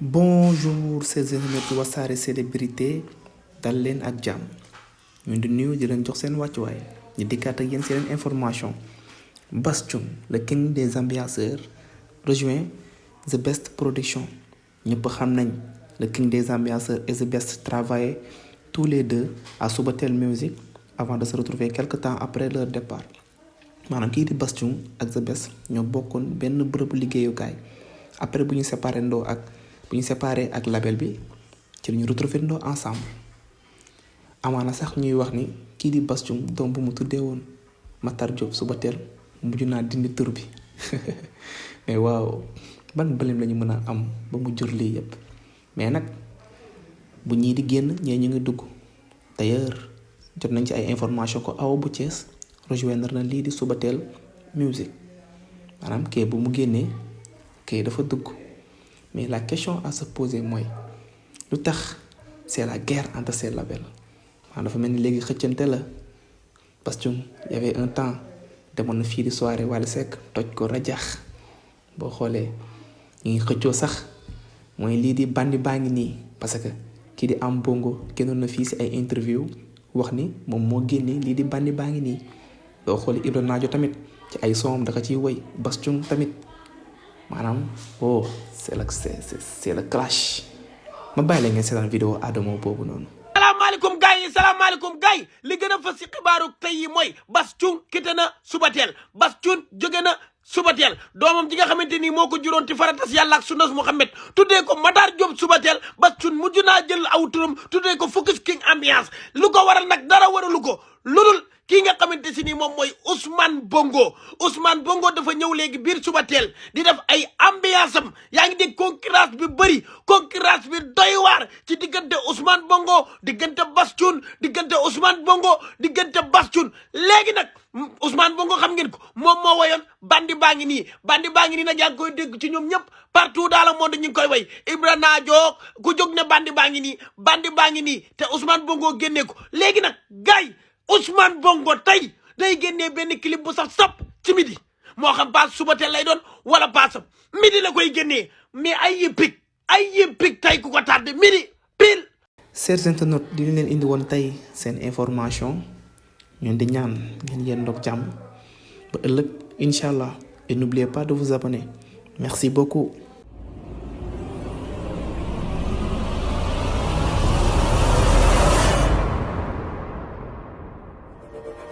Bonjour ces internautes Wassare Célébrité dal leen ak jàmm ñu di nuyu di leen jox seen wàccuwaay ñu dikkaat ak yéen seen information. Bass Thioung le king des ambianceurs rejoint The Best Production. ñëpp xam nañ le king des ambianceurs et The Best travaillaient tous les deux à Subatel Music avant de se retrouver quelque temps après leur départ. maanaam kii di Bass Thioung ak The Best ñoo bokkoon benn bërëbu liggéeyukaay après bu ñu séparé ak label bi ci ñu retrouvé ndoo ensemble. amaana sax ñuy wax ni kii di Bass Thioung doom bu mu tuddee woon Matar Diop Subatel mujj naa dindi tur bi mais waaw ban bëlim lañu mën a am ba mu jur lii yépp. mais nag bu ñii di génn ñee ñu ngi dugg. d'ailleurs jot nañ ci ay information ko Awa bu Thiès rejoindre na lii di Subatel Music maanaam kii bu mu génnee kii dafa dugg. mais la question à se poser mooy lu tax c'est la guerre entre ces labels maanaam dafa mel ni léegi xëccante la. Bass Thioung y avait un temps demoon na fii di soirée Wally Seck toj ko rajax boo xoolee ñu ngi xëccoo sax mooy lii di bandi baa ngi nii parce que kii di Am Bongo génnoon na fii si ay interview wax ni moom moo génnee lii di bandi baa ngi nii. boo xoolee Ibra Naajo tamit ci ay soom da ko ciy woy Bass Thioung tamit maanaam c'est le clash. ma bàyyi la ngeen seetaan vidéo Adamo boobu noonu. salaamaaleykum gars yi li gën a fës ci xibaaru tey yi mooy Bass Thioung quitté na Subatel. Bass Thioung jóge na Subatel doomam ji nga xamante ni moo ko juróon ci faratas yàlla ak sunnas Muhammad tuddee ko Matar Diop Subatel. Bass Thioung mujj naa jël aw turam tuddee ko Focus King Ambiance. lu ko waral nag dara waralu ko ludul kii nga xamante si ni moom mooy Ousmane Bongo dafa ñëw léegi biir Subatel di def ay ambiance am yaa ngi dégg concurrence bi bëri concurrence bi doy waar ci diggante Ousmane Bongo diggante Bass Thioung diggante Ousmane Bongo diggante Bass Thioung léegi nag Ousmane Bongo xam ngeen ko moom moo woyoon bandi baa ngi nii nag yaa ngi koy dégg ci ñoom ñëpp partout dans le monde ñu ngi koy way Ibra Naajo ku jóg ne bandi baa ngi nii te Ousmane Bongo génnee ko léegi nag gars yi Ousmane Bongo tey day génnee benn clip bu sax sap ci midi moo xam paas Subatel lay doon wala paasam midi la koy génnee mais ay yëppig tey ku ko tardé midi pile. chers internautes di leen indi woon tey seen information ñun di ñaan ngeen yéen ndoog jàmm ba ëllëg incha allah et n'oubliez pas de vous abonner merci beaucoup.